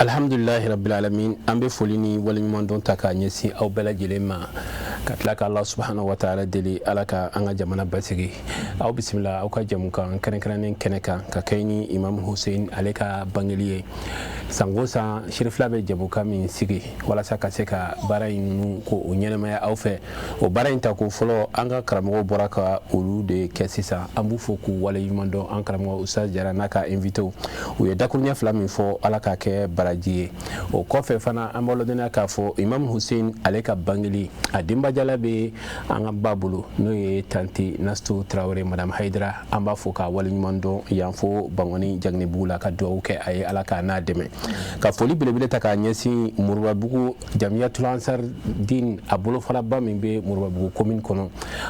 Alhamdulilahi rabbil alamin. An bɛ foli ni waleɲumandɔn ta k'a ɲɛsin aw bɛɛ lajɛlen ma, ka tila ka Allah subhanahu wa ta'ala deli, Ala ka an ka jamana basigi. Aw bisimila aw ka jamukan kɛrɛnkɛrɛnnen kɛnɛ kan, ka kɛ ni Imam Hussein ale ka bangeli ye. Sango san, Sirifila bɛ jamukan min sigi walasa ka se ka baara in ninnu ko o ɲɛnamaya aw fɛ, o baara in ta ko fɔlɔ, an ka karamɔgɔw bɔra ka olu de kɛ sisan. An b'u fo k'u waleɲuman dɔn. An karamɔgɔ Ustaz Jara n'a ka invité, u ye dakuruɲɛ fila min fɔ, Ala k'a kɛ baraji ye. O kɔfɛ fana, an b'a ladɔnniya k'a fɔ Imam Hussein ale ka bangeli, a denbajala bɛ an ka ba bolo, n'o ye tanti Nastu Tarawele, madame Hayidara. An b'a fo k'a waleɲuman dɔn yan fo Bankɔni Jaginibugu la, ka dugawu kɛ a ye, Ala k'a n'a dɛmɛ. Ka foli belebele ta k'a ɲɛsin Moribabugu Jamiyatul Ansar Din, a bolofaraba min bɛ Moribabugu commune kɔnɔ,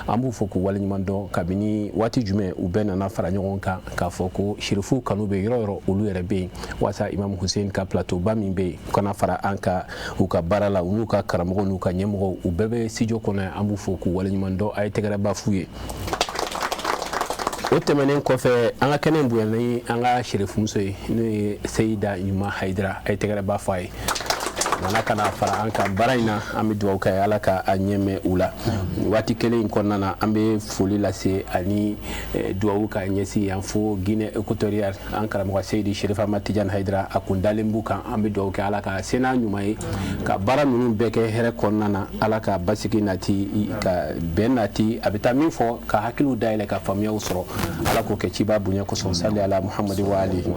an b'u fo k'u waleɲuman dɔn. Kabini waati jumɛn, u bɛɛ nana fara ɲɔgɔn kan k'a fɔ ko sirifu kanu bɛ yɔrɔ yɔrɔ, olu yɛrɛ bɛ yen, walasa Imam Hussein ka plateau ba min bɛ yen, u kana fara an ka u ka baara la. U n'u ka karamɔgɔw n'u ka ɲɛmɔgɔw, u bɛɛ bɛ studio kɔnɔ yan. An b'u fo k'u waleɲuman dɔn. A ye tɛgɛrɛba f'u ye. O tɛmɛnen kɔfɛ, an ka kɛnɛ bonya ni an ka sirifumuso ye, n'o ye Seyida Ɲuman Hayidara. A ye tɛgɛrɛba f'a ye, nana ka na fara an ka baara in na. An bɛ dugawu kɛ, Ala ka a ɲɛmɛ u la. Waati kelen in kɔnɔna na, an bɛ foli lase ani dugawu ka ɲɛsin yan fo Guinée équatoriale, an karamɔgɔ Seyidi Sherifa Ahmad Tidiane Hayidara, a kun dalen b'u kan. An bɛ dugawu kɛ, Ala ka se n'a ɲuman ye, ka baara ninnu bɛɛ kɛ hɛrɛ kɔnɔna na. Ala ka basigi nati, ka bɛn nati. A bɛ taa min fɔ, ka hakiliw dayɛlɛ, ka faamuyaw sɔrɔ, Ala k'o kɛ ciba bonya kosɔn. Sali ala Muhamadi wa alihi.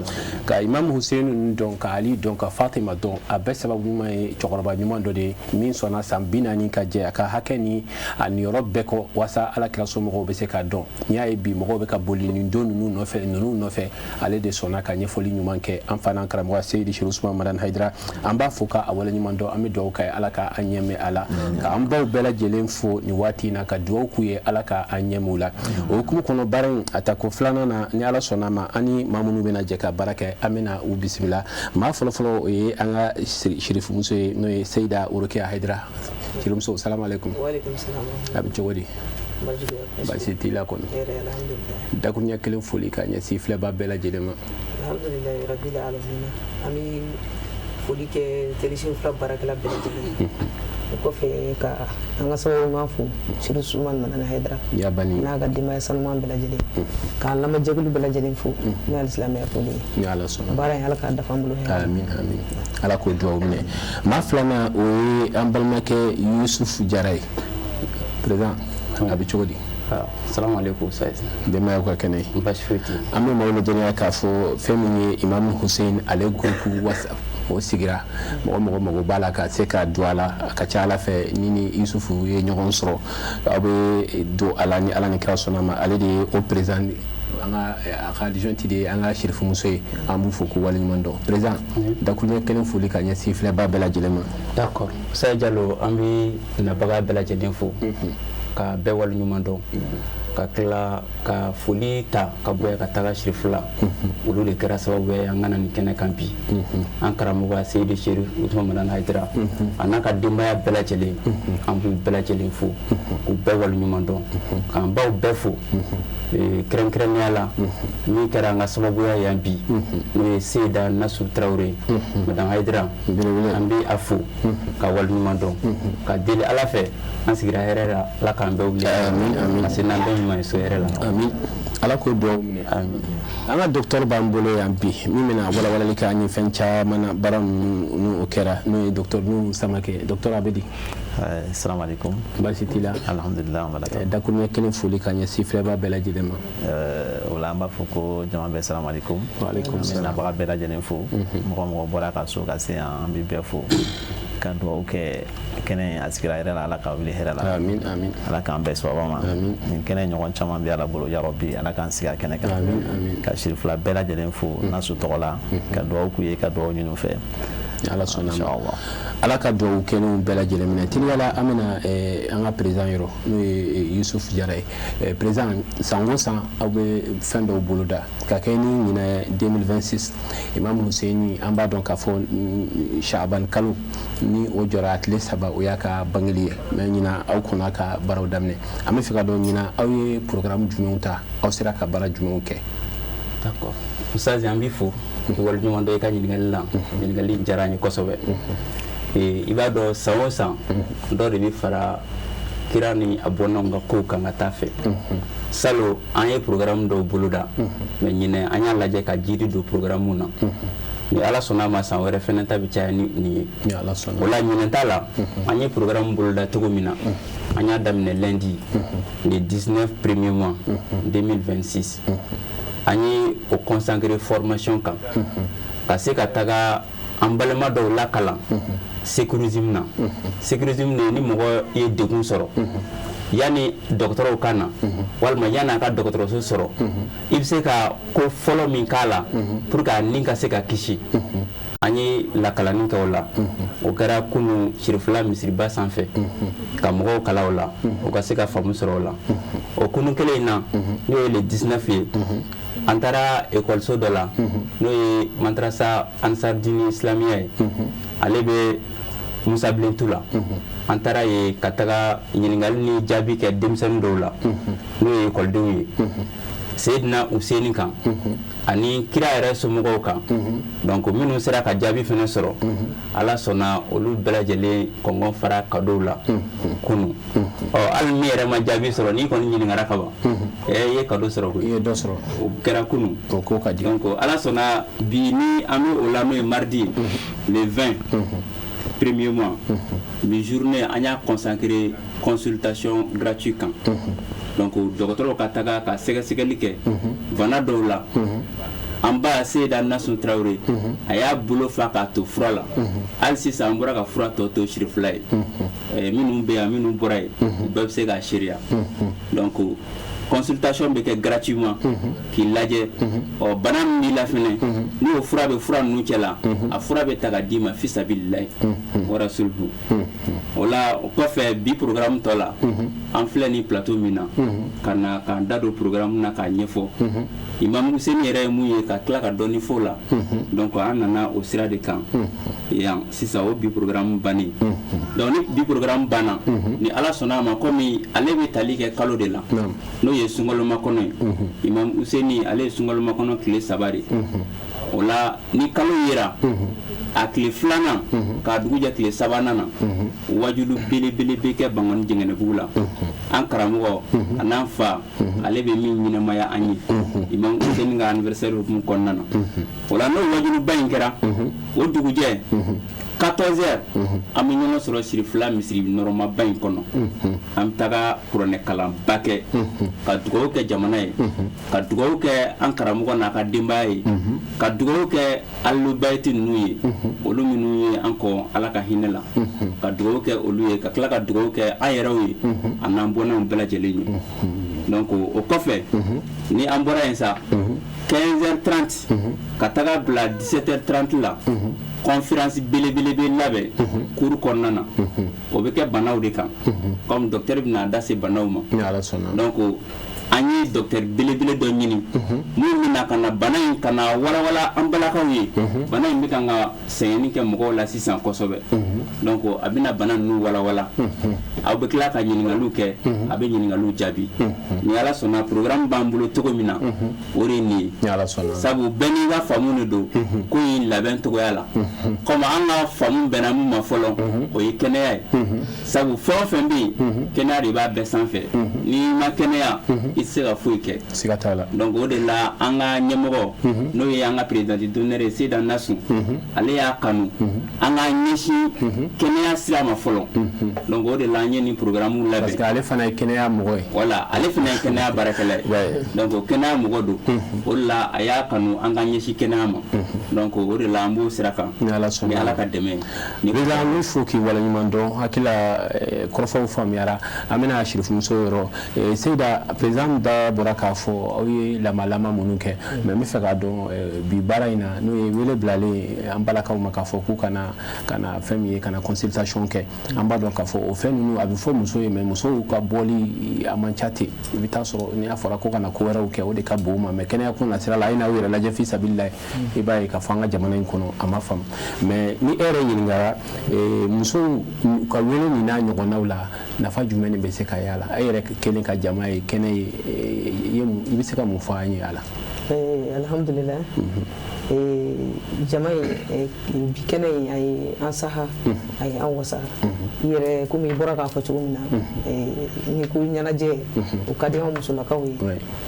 Ka Imam Hussein dɔn, ka Ali dɔn, ka Fatima dɔn, a bɛɛ sababu ɲuman ye cɛkɔrɔba ɲuman dɔ de ye, min sɔnna san 40 ka jɛ a ka hakɛ ni a niyɔrɔ bɛɛ kɔ, walasa Ala kira somɔgɔw bɛ se k'a dɔn. N'i y'a ye bi mɔgɔw bɛ ka boli nin don ninnu nɔfɛ, ale de sɔnna ka ɲɛfɔli ɲuman kɛ. An fana karamɔgɔ Seyidi Seri Usman Madani Hayidara, an b'a fo ka a waleɲuman dɔn. An bɛ dugawu kɛ, Ala ka an ɲɛmɛ a la. Ka an baw bɛɛ lajɛlen fo nin waati in na, ka dugawu k'u ye, Ala ka an ɲɛmɛ u la. O hukumu kɔnɔ, baara in a ta ko filanan na, ni Ala sɔnna ma, an ni maa minnu bɛna jɛ ka baara kɛ, an bɛna u bisimila. Maa fɔlɔfɔlɔ, o ye an ka sirifumuso ye, n'o ye Seyida Worokiya Hayidara. Sirimuso, salamu aleykum. A bɛ cogo di? Baasi t'i la kɔni? Dakuruɲɛ kelen foli ka ɲɛsin filɛba bɛɛ lajɛlen ma. Alhamdulilayi rabbil alamina. An bɛ foli kɛ Télé Cherifla baarakɛla bɛɛ lajɛlen. O kɔfɛ, ka an ka sababu ɲuman fo, Seri Usumani Madani Hayidara Yabani n'a ka denbaya sanuman bɛɛ lajɛlen, k'an lamɛnjɛkulu bɛɛ lajɛlen fo ni alisilamɛya foli ye. Ni Ala sɔnna. Baara in, Ala k'a dafa an bolo hɛrɛ. Amin, amin, Ala k'o dugawu minɛ. Maa filanan, o ye an balimakɛ Yusufu Jara ye. Président, a bɛ cogo di? Salamu aleykum Sayidu. Denbayaw ka kɛnɛ? Baasi foyi tɛ. An bɛ maaw ladɔnniya k'a fɔ fɛn min ye Imam Hussein ale groupe WhatsApp, o sigira. Mɔgɔ mɔgɔ mago b'a la ka se ka don a la, a ka ca Ala fɛ, ni Yusufu ye ɲɔgɔn sɔrɔ, aw bɛ don a la, ni Ala ni kira sɔnna ma. Ale de ye o président, an ka a ka adjointe de ye an ka sirifumuso ye. An b'u fo k'u waleɲuman dɔn. Président, dakuruɲɛ kelen foli ka ɲɛsin filɛba bɛɛ lajɛlen ma. D'accord Sayidu Jalo, an bɛ nabaga bɛɛ lajɛlen fo, ka bɛɛ waleɲuman dɔn, ka tila ka foli ta ka bɔ yan ka taga Sirifila. Olu de kɛra sababu ye an ka na nin kɛnɛ kan bi. An karamɔgɔ Seyidi Seri Usumani Madani Hayidara a n'a ka denbaya bɛɛ lajɛlen, an b'u bɛɛ lajɛlen fo k'u bɛɛ waleɲuman dɔn, k'an baw bɛɛ fo, kɛrɛnkɛrɛnnenya la min kɛra an ka sababuya yan bi, n'o ye Seyida Nasu Tarawele, madame Hayidara. An bɛ a fo ka waleɲuman dɔn, ka deli Ala fɛ, an sigira hɛrɛ la, Ala k'an bɛɛ wuli ka se n'an bɛɛ ɲuman ye so hɛrɛ la. Amin, Ala k'o dugawu minɛ. An ka docteur b'an bolo yan bi, min bɛna walawalali kɛ an ye fɛn caman na, baara ninnu n'o kɛra, n'o ye docteur Nuhu Samakɛ. Docteur, a bɛ di? Salamu aleykum. Baasi t'i la? Alhamdulilah, an bala. Dakuruɲɛ kelen foli ka ɲɛsin filɛba bɛɛ lajɛlen ma. O la, an b'a fɔ ko jama bɛɛ, salamu aleykum. Waaleykum An bɛ salam. nabaga bɛɛ lajɛlen fo. Mɔgɔ mɔgɔ bɔra ka so ka se yan, an bɛ bɛɛ fo, ka dugawu kɛ. Kɛnɛ a sigira hɛrɛ la, Ala ka wuli hɛrɛ la. Amin, amin. Ala k'an bɛɛ sababa ma. Amin. Nin kɛnɛ ɲɔgɔn caman bɛ Ala bolo, yarabi Ala k'an sigi a kɛnɛ kan. Amin, amin. Ka Sirifila bɛɛ lajɛlen fo Nasu tɔgɔ la, ka dugawu k'u ye, ka dugawu ɲini u fɛ. Ni Ala sɔnna ma. Inshallah. Ala ka dugawu kɛlenw bɛɛ lajɛlen minɛ. Teliya la, an bɛna an ka président yɔrɔ, n'o ye Yusuf Jara ye. Président, san o san, aw bɛ fɛn dɔw boloda ka kɛ ni ɲinɛ 2026 Imam Hussein. An b'a dɔn k'a fɔ Shaban kalo ni o jɔra a tile 3, o y'a ka bangeli ye. Mais ɲina, aw kɔnna ka baaraw daminɛ. An bɛ fɛ ka dɔn, ɲina aw ye programme jumɛnw ta, aw sera ka baara jumɛnw kɛ? D'accord Ustaz, an b'i fo. Waleɲuman dɔn i ka ɲininkali la. Ɲininkali diyara n ye kosɛbɛ. I b'a dɔn, san o san, dɔ de bɛ fara kira ni a bɔnnaw ka kow kan ka taa fɛ. Salon, an ye programme dɔw boloda, mais ɲinɛ, an y'a lajɛ ka jiri don programme na. Ni Ala sɔnna a ma, san wɛrɛ fɛnɛ ta bɛ caya ni nin ye. O la, ɲinɛ ta la, an ye programme boloda cogo min na, an y'a daminɛ lundi le 19 premier mois 2026. An ye o consacré formation kan, ka se ka taga an balima dɔw lakalan sécurisme na. Sécurisme de, ni mɔgɔ ye degun sɔrɔ, yanni dɔgɔtɔrɔw ka na walima yanni a ka dɔgɔtɔrɔso sɔrɔ, i bɛ se ka ko fɔlɔ min k'a la pour que a ni ka se ka kisi. An ye lakalanni kɛ o la. O kɛra kunu Sirifila misiriba sanfɛ, ka mɔgɔw kala o la, o ka se ka faamu sɔrɔ o la. O kunu kelen in na, n'o ye le 19 ye, an taara ekɔliso dɔ la, n'o ye Madrasa Ansardini Islamiya ye, ale bɛ Musa Bilentu la. An taara yen ka taga ɲininkali ni jaabi kɛ denmisɛnnin dɔw la, n'o ye ekɔlidenw ye, Seyidina Useni kan ani kira yɛrɛ somɔgɔw kan. Donc minnu sera ka jaabi fɛnɛ sɔrɔ, Ala sɔnna, olu bɛɛ lajɛlen kɔngɔn fara cadeau la kunu. Ɔ, hali min yɛrɛ ma jaabi sɔrɔ, n'i kɔni ɲininkara ka ban, i ye cadeau sɔrɔ koyi. I ye dɔ sɔrɔ. O kɛra kunu. O ko ka di. Donc Ala sɔnna, bi ni an bɛ o la, n'o ye mardi le 20 premier mois, bi journée, an y'a consacré consultation gratuite kan. Donc dɔgɔtɔrɔw ka taga ka sɛgɛsɛgɛli kɛ bana dɔw la. An ba Seyida Nasun Tarawele, a y'a bolo fa k'a to fura la. Hali sisan, an bɔra ka fura tɔ to Sirifila ye. Minnu bɛ yan, minnu bɔra yen, u bɛɛ bɛ se k'a seereya. Donc consultation bɛ kɛ gratuitement k'i lajɛ. Ɔ, bana min b'i la fɛnɛ, n'o fura bɛ fura ninnu cɛ la, a fura bɛ ta ka d'i ma, fisabililayi wa rasuluhu. O la, o kɔfɛ, bi programme tɔ la, an filɛ ni plateau min na, ka na k'an da don programme na k'a ɲɛfɔ Imam Useni yɛrɛ ye mun ye, ka tila ka dɔɔni fɔ o la. Donc an nana o sira de kan yan sisan, o bi programme bannen. Donc ni bi programme banna, ni Ala sɔnna a ma, komi ale bɛ tali kɛ kalo de la, n'o ye sunkalomakɔnɔ ye, Imam Useni ale ye sunkalomakɔnɔ tile 3 de. O la, ni kalo yera a tile filanan k'a dugu jɛ tile sabanan na, wajulu belebele bɛ kɛ Bankɔni Jɛngɛnɛbugu la. An karamɔgɔ a n'an fa, ale bɛ min ɲɛnamaya an ye Imam Useni ka anniversaire hukumu kɔnɔna na. O la, n'o wajuluba in kɛra, o dugujɛ 14 heures, an bɛ ɲɔgɔn sɔrɔ Sirifila misiri nɔrɔmaba in kɔnɔ. An bɛ taga kuranɛ kalanba kɛ, ka dugawu kɛ jamana ye, ka dugawu kɛ an karamɔgɔ n'a ka denbaya ye, ka dugawu kɛ alubayiti ninnu ye, olu minnu ye an kɔ Ala ka hinɛ la, ka dugawu kɛ olu ye, ka tila ka dugawu kɛ an yɛrɛw ye a n'an bɔnnaw bɛɛ lajɛlen ye. Donc o kɔfɛ, ni an bɔra yen sa, 15h30 ka taga bila 17h30 la, conférence belebele bɛ labɛn cour kɔnɔna na. O bɛ kɛ banaw de kan, comme docteur bɛna a da se banaw ma. Donc an ye docteur belebele dɔ ɲini min bɛna ka na bana in ka na walawala an balakaw ye. Bana in bɛ kan ka sɛgɛnni kɛ mɔgɔw la sisan kosɛbɛ. Donc a bɛna bana ninnu walawala. Aw bɛ tila ka ɲininkaliw kɛ, a bɛ ɲininkaliw jaabi. Ni Ala sɔnna, programme b'an bolo cogo min na, o de ye nin ye. Sabu bɛɛ n'i ka faamu de don ko in labɛn cogoya la. Comme an ka faamu bɛnna min ma fɔlɔ, o ye kɛnɛya ye. Sabu fɛn o fɛn bɛ yen, kɛnɛya de b'a bɛɛ sanfɛ. N'i ma kɛnɛya, i tɛ se ka foyi kɛ. Siga t'a la. Donc o de la, an ka ɲɛmɔgɔ, n'o ye an ka président d'honneur ye, Seyida Nasun, ale y'a kanu an ka ɲɛsin kɛnɛya sira ma fɔlɔ. Donc o de la, an ye nin programme labɛn. Parce que ale fana ye kɛnɛya mɔgɔ ye. Voilà, ale fana ye kɛnɛya baarakɛla ye. Donc kɛnɛya mɔgɔ don. O de la, a y'a kanu an ka ɲɛsin kɛnɛya ma. Donc o de la, an b'o sira kan. Ni Ala sɔnna. Ni Ala ka dɛmɛ ye. Président, an bɛ fo k'i waleɲuman dɔn. Hakili la, kɔrɔfɔw faamuyara. An bɛna Sirifumuso yɔrɔ. Seyida, président da bɔra k'a fɔ aw ye lamalama minnu kɛ, mais n bɛ fɛ k'a dɔn, bi baara in na, n'o ye wele bilalen an balakaw ma k'a fɔ k'u kana ka na fɛn min ye, ka na consultation kɛ, an b'a dɔn k'a fɔ o fɛn ninnu a bɛ fɔ muso ye, mais musow ka bɔli a man ca ten. I bɛ taa sɔrɔ ni a fɔra ko ka na ko wɛrɛw kɛ, o de ka bon u ma. Mais kɛnɛya ko nasira la, a ye n'aw yɛrɛ lajɛ fisabilila, i b'a ye k'a fɔ an ka jamana in kɔnɔ, a ma faamu. Mais ni e yɛrɛ ɲininkara, musow ka wele nin n'a ɲɔgɔnnaw la, nafa jumɛn de bɛ se ka y'a la? E yɛrɛ kelen ka jama ye kɛnɛ ye, i bɛ se ka mun fɔ an ye a la? Alhamdulilah. Jama in, bi kɛnɛ in, a ye an saha, a ye an wasa. I yɛrɛ, komi i bɔra k'a fɔ cogo min na, ni ko ɲɛnajɛ, o ka di an musolakaw ye,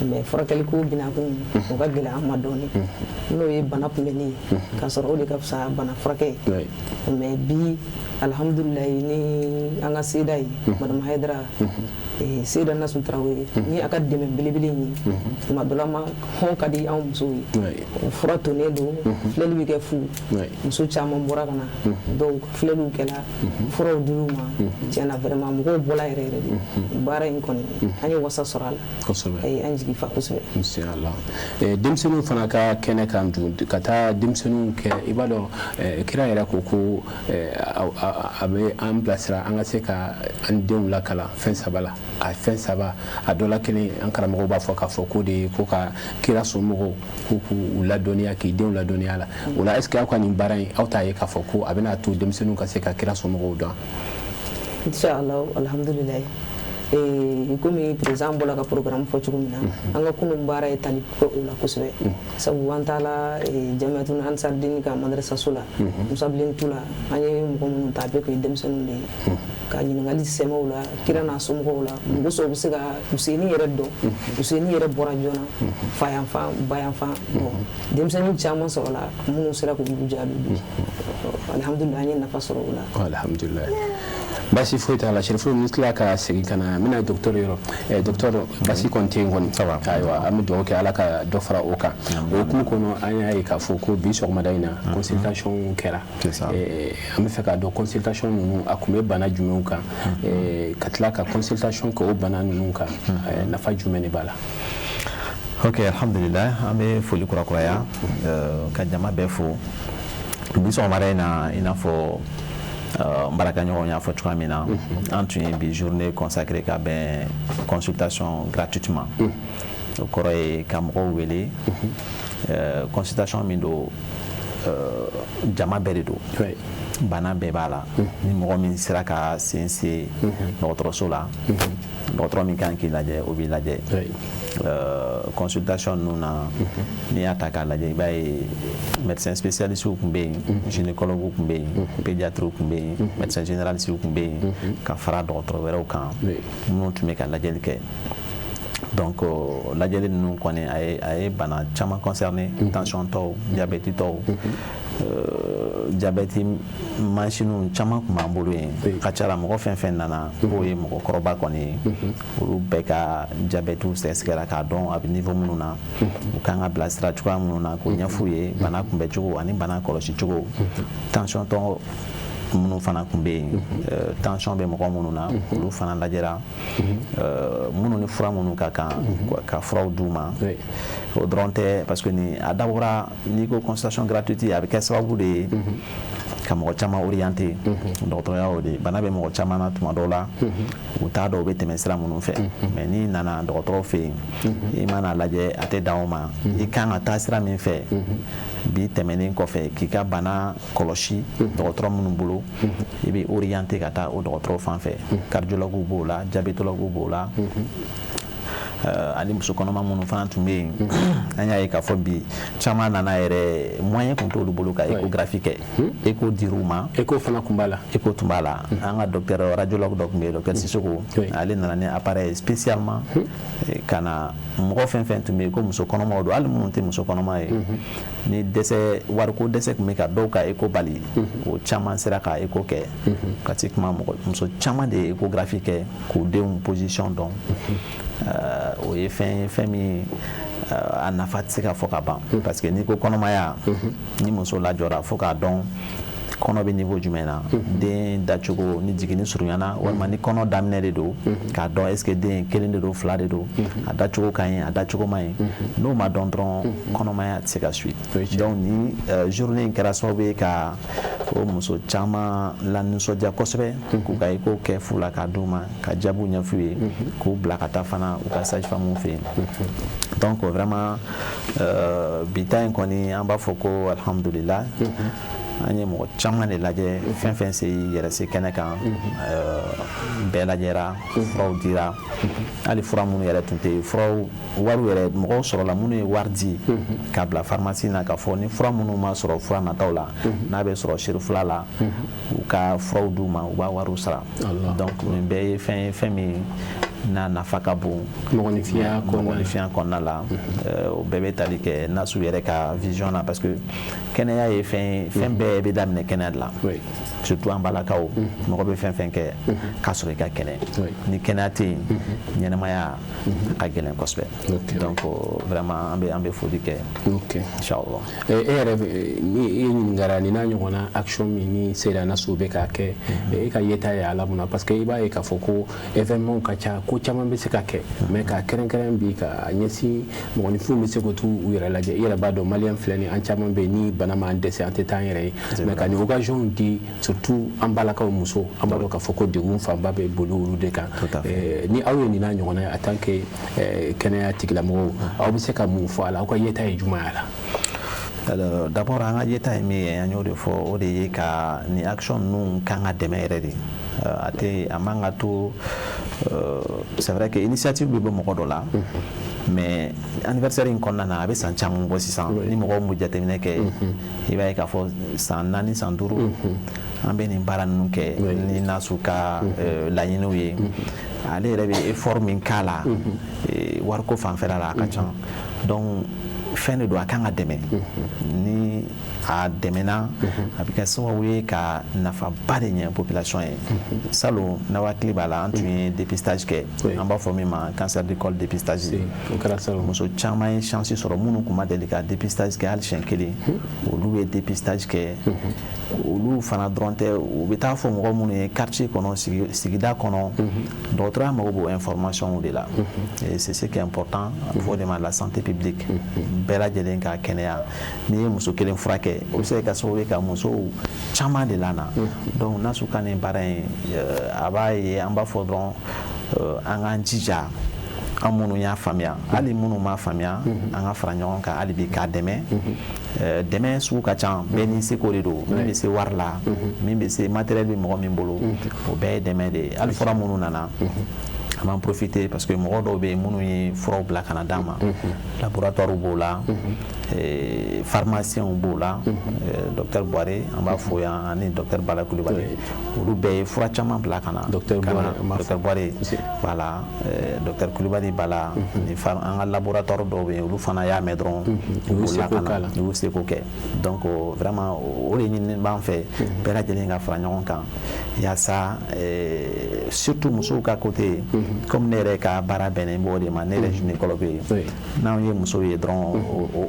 mais furakɛli ko binakun, o ka gɛlɛn an ma dɔɔni, n'o ye bana kunbɛnni ye, k'a sɔrɔ o de ka fisa bana furakɛ ye. Mais bi, alhamdulilayi, ni an ka seda ye, Madame Hayidara, Seyida Nasu Tarawele, ni a ka dɛmɛ belebele in ye, tuma dɔ la ma hɔn ka di anw musow ye. O fura tonnen don, filɛli bɛ kɛ fu. Muso caman bɔra ka na, dɔw filɛliw kɛla, furaw dir'u ma. Tiɲɛna, vraiment, mɔgɔw bɔla yɛrɛ yɛrɛ de. Baara in kɔni, an ye wasa sɔrɔ a la. A ye an jigi fa kosɛbɛ. Inshallah. Denmisɛnninw fana ka kɛnɛ kan dun, ka taa denmisɛnninw kɛ, i b'a dɔn, kira yɛrɛ ko a bɛ an bilasira an ka se ka an denw lakalan fɛn saba la. A fɛn saba, a dɔ la kelen, an karamɔgɔw b'a fɔ k'a fɔ ko de ye ko ka kira somɔgɔw ko k'u ladɔnniya, k'i denw ladɔnniya la. O la, est ce que aw ka nin baara in, aw t'a ye k'a fɔ ko a bɛna to denmisɛnninw ka se ka kira somɔgɔw dɔn? Inshallah, alhamdulilayi. Komi président bɔra ka programme fɔ cogo min na, an ka kunun baara ye tali kɛ o la kosɛbɛ, sabu an taala Jamiatun Ansardini ka madrasaso la, Musabilentu la. An ye mɔgɔ minnu ta, a bɛɛ tun ye denmisɛnninw de ye, ka ɲininkali sɛmɛw la kira n'a somɔgɔw la. Mɔgɔ sɔrɔ u bɛ se ka Useni yɛrɛ dɔn, Useni yɛrɛ bɔra joona, fa yanfan, ba yanfan. Bon, denmisɛnnin caman sɔrɔla minnu sera k'olu jaabi bi. Alhamdulilayi, an ye nafa sɔrɔ o la. Alhamdulilayi, basi foyi t'a la. Sɛrifu, ni tila ka segin ka na, n bɛna docteur yɔrɔ. Docteur, basi kɔni tɛ yen kɔni. Ayiwa, an bɛ dugawu kɛ, Ala ka dɔ fara o kan. O hukumu kɔnɔ, an y'a ye k'a fɔ ko bi sɔgɔmada in na, consultation kɛra. An bɛ fɛ k'a dɔn, consultation ninnu, a tun bɛ bana jumɛnw kan, ka tila ka consultation kɛ o bana ninnu kan, nafa jumɛn de b'a la? Ok, alhamdulilah, an bɛ foli kurakuraya ka jama bɛɛ fo bi sɔgɔmada in na. I n'a fɔ n baarakɛɲɔgɔn y'a fɔ cogoya min na, an tun ye bi journée consacrée ka bɛn consultation gratuitement. O kɔrɔ ye ka mɔgɔw wele, consultation min don, jama bɛɛ de don, bana bɛɛ b'a la. Ni mɔgɔ min sera ka sen se dɔgɔtɔrɔso la, dɔgɔtɔrɔ min kan k'i lajɛ, o b'i lajɛ. Consultation ninnu na, n'i y'a ta k'a lajɛ, i b'a ye médecin spécialiste tun bɛ yen, gynécologue tun bɛ yen, pédiatre tun bɛ yen, médecin généraliste tun bɛ yen, ka fara dɔgɔtɔrɔ wɛrɛw kan minnu tun bɛ ka lajɛli kɛ. Donc lajɛli ninnu kɔni, a ye bana caman concerné: tension tɔw, diabète tɔw, diabète mansinw caman tun b'an bolo yen. Ka ca la, mɔgɔ fɛn fɛn nana k'o ye mɔgɔkɔrɔba kɔni ye, olu bɛɛ ka diabète sɛgɛsɛgɛra k'a dɔn a bɛ niveau minnu na, u kan ka bilasira cogoya minnu na, k'o ɲɛf'u ye, bana kunbɛcogo ani bana kɔlɔsi cogo. Tension tɔ minnu fana tun bɛ yen, tension bɛ mɔgɔ minnu na, olu fana lajɛra, minnu ni fura minnu ka kan, ka furaw d'u ma. O dɔrɔn tɛ, parce que ni a dabɔra, n'i ko consultation gratuite, a bɛ kɛ sababu de ye ka mɔgɔ caman orienté. Dɔgɔtɔrɔya o de, bana bɛ mɔgɔ caman na, tuma dɔw la u t'a dɔn u bɛ tɛmɛ sira minnu fɛ. Mais n'i nana dɔgɔtɔrɔ fɛ yen, i mana lajɛ, a tɛ dan o ma, i kan ka taa sira min fɛ bi tɛmɛnen kɔfɛ k'i ka bana kɔlɔsi dɔgɔtɔrɔ minnu bolo, i bɛ orienté ka taa o dɔgɔtɔrɔ fan fɛ. Cardiologue b'o la, diabétologue b'o la, ani muso kɔnɔma minnu fana tun bɛ yen, an y'a ye k'a fɔ bi caman nana yɛrɛ, moyen tun t'olu bolo ka échographie kɛ, écho dir'u ma. Écho fana tun b'a la? Écho tun b'a la. An ka docteur radiologue dɔ tun bɛ yen, docteur Sissoko, ale nana ni appareil spécialement ka na. Mɔgɔ fɛn fɛn tun bɛ yen ko muso kɔnɔmaw don, hali minnu tɛ muso kɔnɔma ye, ni dɛsɛ, wariko dɛsɛ tun bɛ ka dɔw ka écho bali, o caman sera ka écho kɛ. Pratiquement mɔgɔ muso caman de ye échographie kɛ k'u denw position dɔn. O ye fɛn ye, fɛn min a nafa tɛ se ka fɔ ka ban, parce que n'i ko kɔnɔmaya, ni muso lajɔra, fo k'a dɔn kɔnɔ bɛ niveau jumɛn na, den dacogo, ni jiginni surunyana walima ni kɔnɔ daminɛ de don, k'a dɔn est ce que den kelen de don, fila de don, a dacogo ka ɲi, a dacogo man ɲi. N'o ma dɔn dɔrɔn, kɔnɔmaya tɛ se ka suit. Donc ni journée in kɛra sababu ye ka o muso caman lanisɔndiya kosɛbɛ, k'u ka écho kɛ fu la k'a d'u ma, ka jaabiw ɲɛf'u ye, k'u bila ka taa fana u ka sage femme fɛ yen. Donc vraiment, bi ta in kɔni, an b'a fɔ ko alhamdulillah. An ye mɔgɔ caman de lajɛ, fɛn fɛn se yɛrɛ se kɛnɛ kan, bɛɛ lajɛra, furaw dira. Hali fura minnu yɛrɛ tun tɛ yen, furaw wariw yɛrɛ, mɔgɔw sɔrɔla minnu ye wari di k'a bila pharmacie na, k'a fɔ ni fura minnu ma sɔrɔ fura nataw la, n'a bɛ sɔrɔ Cherifla la, u ka furaw d'u ma, u b'a wariw sara. Donc nin bɛɛ ye fɛn ye, fɛn min n'a nafa ka bon mɔgɔninfinya kɔnɔna la. O bɛɛ bɛ tali kɛ NASU yɛrɛ ka vision na, parce que kɛnɛya ye fɛn ye, fɛn bɛɛ bɛ daminɛ kɛnɛya de la, surtout an balakaw. Mɔgɔ bɛ fɛn fɛn kɛ k'a sɔrɔ i ka kɛnɛ, ni kɛnɛya tɛ yen, ɲɛnɛmaya a ka gɛlɛn kosɛbɛ. Donc vraiment an bɛ foli kɛ, inchallah. E yɛrɛ, ni e ɲininkara nin n'a ɲɔgɔnna action min ni Seyida Nasu bɛ k'a kɛ, e ka yeta ye a la mun na? Parce que i b'a ye k'a fɔ ko événement ka ca, ko caman bɛ se ka kɛ, mais k'a kɛrɛnkɛrɛn bi ka ɲɛsin mɔgɔninfinw bɛ se k'u t'u yɛrɛ lajɛ. I yɛrɛ b'a dɔn, malien filɛ nin, an caman bɛ yen, ni bana m'an dɛsɛ, an tɛ taa an yɛrɛ ye. Mais ka nin occasion di, surtout an balakaw muso, an b'a dɔn k'a fɔ ko degun fanba bɛ boli olu de kan. Ni aw ye nin n'a ɲɔgɔnna ye, en tant que kɛnɛya tigilamɔgɔw, aw bɛ se ka mun fɔ a la? Aw ka yeta ye jumɛn ye a la? Alors, d'abord, an ka yeta ye min ye, an y'o de fɔ, o de ye ka nin action ninnu kan ka dɛmɛ yɛrɛ de. A tɛ a man ka to. C'est vrai que initiative bɛ bɔ mɔgɔ dɔ la, mais anniversaire in kɔnɔna na, a bɛ san caman bɔ sisan. Ni mɔgɔw m'o jateminɛ kɛ, i b'a ye k'a fɔ san 4, san 5, an bɛ nin baara ninnu kɛ ni NASU ka laɲiniw ye. Ale yɛrɛ bɛ effort min k'a la wariko fanfɛla la, a ka ca. Donc fɛn de don, a kan ka dɛmɛ. Ni a dɛmɛna, a bɛ kɛ sababu ye ka nafaba de ɲɛ population ye. Salon, n'aw hakili b'a la, an tun ye dépistage kɛ, an b'a fɔ min ma cancer du col dépistage. Muso caman ye chance sɔrɔ, minnu tun ma deli ka dépistage kɛ hali siɲɛ kelen, olu ye dépistage kɛ. Olu fana dɔrɔn tɛ, u bɛ taa fɔ mɔgɔ minnu ye quartier kɔnɔ, sigida kɔnɔ, dɔgɔtɔrɔya mago b'o information de la. Et c'est ce qui est important. A bɛ fɔ o de ma la santé publique, bɛɛ lajɛlen ka kɛnɛya. N'i ye muso kelen furakɛ, o bɛ se ka kɛ sababu ye ka musow caman de lana. Donc NASU ka nin baara in, a b'a ye, an b'a fɔ dɔrɔn, an k'an jija, an minnu y'a faamuya, hali minnu m'a faamuya, an ka fara ɲɔgɔn kan hali bi k'a dɛmɛ. Dɛmɛ sugu ka ca, bɛɛ n'i seko de don. Min bɛ se wari la, min bɛ se matériel bɛ mɔgɔ min bolo, o bɛɛ ye dɛmɛ de ye. Hali fura minnu nana, an b'an profiter, parce que mɔgɔ dɔw bɛ yen minnu ye furaw bila ka na d'an ma, laboratoire b'o la, pharmacien b'o la. Docteur Boire, an b'a fo yan, ani docteur Bala Kulibali, olu bɛɛ ye fura caman bila ka na. Docteur Boire, voilà, docteur Kulibali Bala ni an ka laboratoire dɔw bɛ yen, olu fana y'a mɛn dɔrɔn, u bolila ka na, u y'u seko kɛ. Donc vraiment, o de ɲinini b'an fɛ, bɛɛ lajɛlen ka fara ɲɔgɔn kan yaasa surtout musow ka côté. Comme ne yɛrɛ ka baara bɛnnen b'o de ma, ne yɛrɛ gynécologue ye, n'anw ye musow ye dɔrɔn,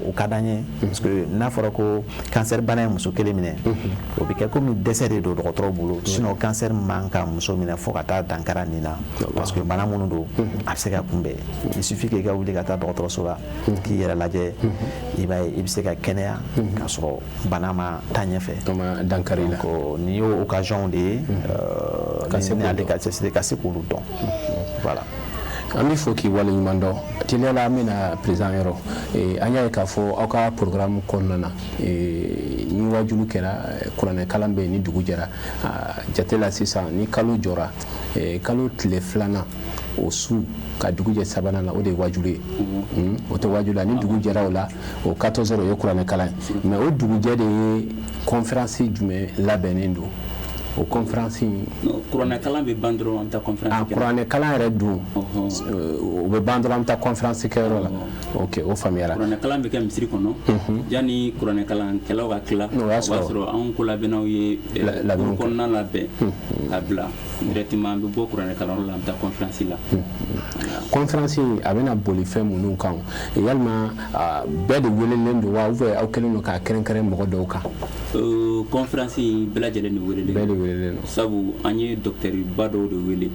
o ka d'an ye, parce que n'a fɔra ko cancer bana ye muso kelen minɛ, o bɛ kɛ komi dɛsɛ de don dɔgɔtɔrɔw bolo. Sinon cancer man ka muso minɛ fo ka taa dankara nin na, parce que bana minnu don, a bɛ se ka kunbɛn. Il suffit que i ka wuli ka taa dɔgɔtɔrɔso la k'i yɛrɛ lajɛ, i b'a ye i bɛ se ka kɛnɛya k'a sɔrɔ bana ma taa ɲɛfɛ. Dankari la. Donc nin y'o occasion de ye, ni ale ka cɛsiri ka se k'olu dɔn, voilà. An bɛ fɔ k'i waleɲuman dɔn. Teliya la, an bɛna président yɔrɔ. An y'a ye k'a fɔ aw ka programme kɔnɔna na, ni wajulu kɛra, kuranɛ kalan bɛ yen ni dugu jɛra. Jate la sisan, ni kalo jɔra, kalo tile 2nan o su ka dugu jɛ sabanan na, o de ye wajulu ye. O tɛ wajulu la, ni dugu jɛra o la, o 14 heures, o ye kuranɛ kalan ye. Mais o dugujɛ de ye conférence jumɛn labɛnnen don, o conférence? Kuranɛ kalan bɛ ban dɔrɔn, an bɛ taa conférence kɛ. Kuranɛ kalan yɛrɛ dun, o bɛ ban dɔrɔn, an bɛ taa conférence kɛyɔrɔ la. Ok, o faamuyara. Kuranɛ kalan bɛ kɛ misiri kɔnɔ. Yanni kuranɛ kalankɛlaw ka tila, o b'a sɔrɔ anw kolabɛnnaw ye labɛn kɔnɔna labɛn ka bila. Directement, an bɛ bɔ kuranɛ kalanyɔrɔ la, an bɛ taa conférence la. Conférence a bɛna boli fɛn minnu kan, yalima bɛɛ de welelen don wa, ou bien aw kɛlen don k'a kɛrɛnkɛrɛn mɔgɔ dɔw kan? Conférence bɛɛ lajɛlen de welelen. Bɛɛ de welelen. welelen don. Sabu an ye docteur ba dɔw de wele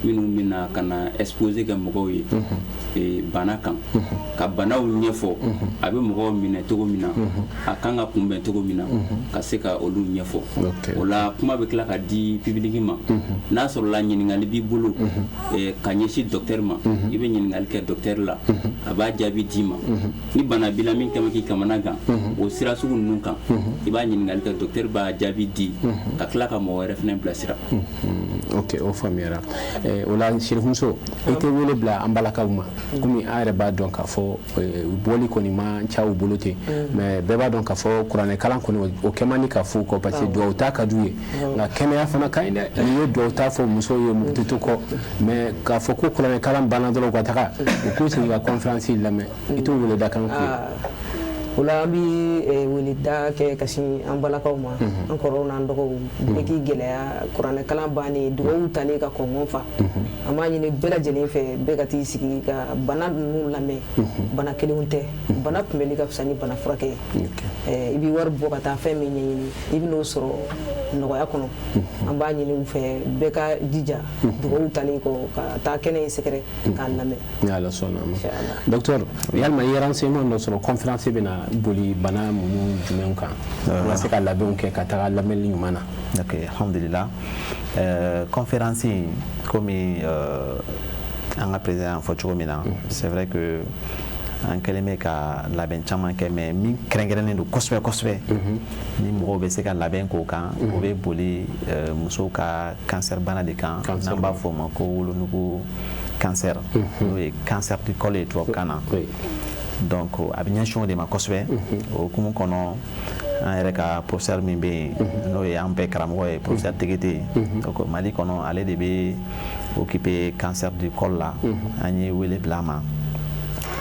minnu bɛna ka na exposé kɛ mɔgɔw ye bana kan, ka banaw ɲɛfɔ, a bɛ mɔgɔw minɛ cogo min na, a kan ka kunbɛn cogo min na, ka se ka olu ɲɛfɔ. O la kuma bɛ tila ka di public ma. N'a sɔrɔla ɲininkali b'i bolo ka ɲɛsin docteur ma, i bɛ ɲininkali kɛ docteur la, a b'a jaabi d'i ma. Ni bana b'i la min kɛmɛ k'i kamana gan, o sira sugu ninnu kan, i b'a ɲininkali kɛ, docteur b'a jaabi di, ka tila ka mɔgɔ wɛrɛ fana bilasira. Ok, o faamuyara. O la Sirimuso, i tɛ wele bila an balakaw ma, komi an yɛrɛ b'a dɔn k'a fɔ bɔli kɔni ma ca u bolo ten, mais bɛɛ b'a dɔn k'a fɔ kuranɛkalan kɔni o kɛ man di ka f'u kɔ, parce que duwawu ta ka d'u ye, nka kɛnɛya fana ka ɲi dɛ. N'i ye duwawu ta fɔ musow ye, u tɛ to kɔ, mais k'a fɔ ko kuranɛkalan banna dɔrɔn u ka taga u k'u sigi ka conférence lamɛn, i t'o wele da kan k'u ye. O la an bɛ weleda kɛ ka sin an balakaw ma, an kɔrɔw n'an dɔgɔw, bɛɛ k'i gɛlɛya kuranɛkalan bannen, dugawu talen ka kɔngɔn fa. An b'a ɲini bɛɛ lajɛlen fɛ, bɛɛ ka t'i sigi ka bana ninnu lamɛn. Bana kelenw tɛ, bana kunbɛli ka fisa ni bana furakɛ ye. I b'i wari bɔ ka taa fɛn min ɲɛɲini, i bɛ n'o sɔrɔ nɔgɔya kɔnɔ. An b'a ɲini u fɛ, bɛɛ ka jija dugawu talen kɔ ka taa kɛnɛ in sɛgɛrɛ k'a lamɛn. Ni Ala sɔnna a ma. Docteur, yalima i ye renseignement dɔ sɔrɔ, conférence bɛ na boli bana minnu jumɛn kan, an ka se ka labɛnw kɛ ka taga lamɛnni ɲuman na? Ok, alhamdulillah. Conférence in, komi an ka président y'a fɔ cogo min na, c'est vrai que an kɛlen bɛ ka labɛn caman kɛ, mais min kɛrɛnkɛrɛnnen don kosɛbɛ kosɛbɛ ni mɔgɔw bɛ se ka labɛn k'o kan, o bɛ boli musow ka cancer bana de kan, n'an b'a fɔ o ma ko wolonugu cancer, n'o ye cancer du col ye tubabukan na. Donc a bɛ ɲɛsin o de ma kosɛbɛ. O hukumu kɔnɔ, an yɛrɛ ka professeur min bɛ yen, n'o ye an bɛɛ karamɔgɔ ye, professeur Tegete, donc Mali kɔnɔ ale de bɛ occuper cancer du col la, an ye wele bila a ma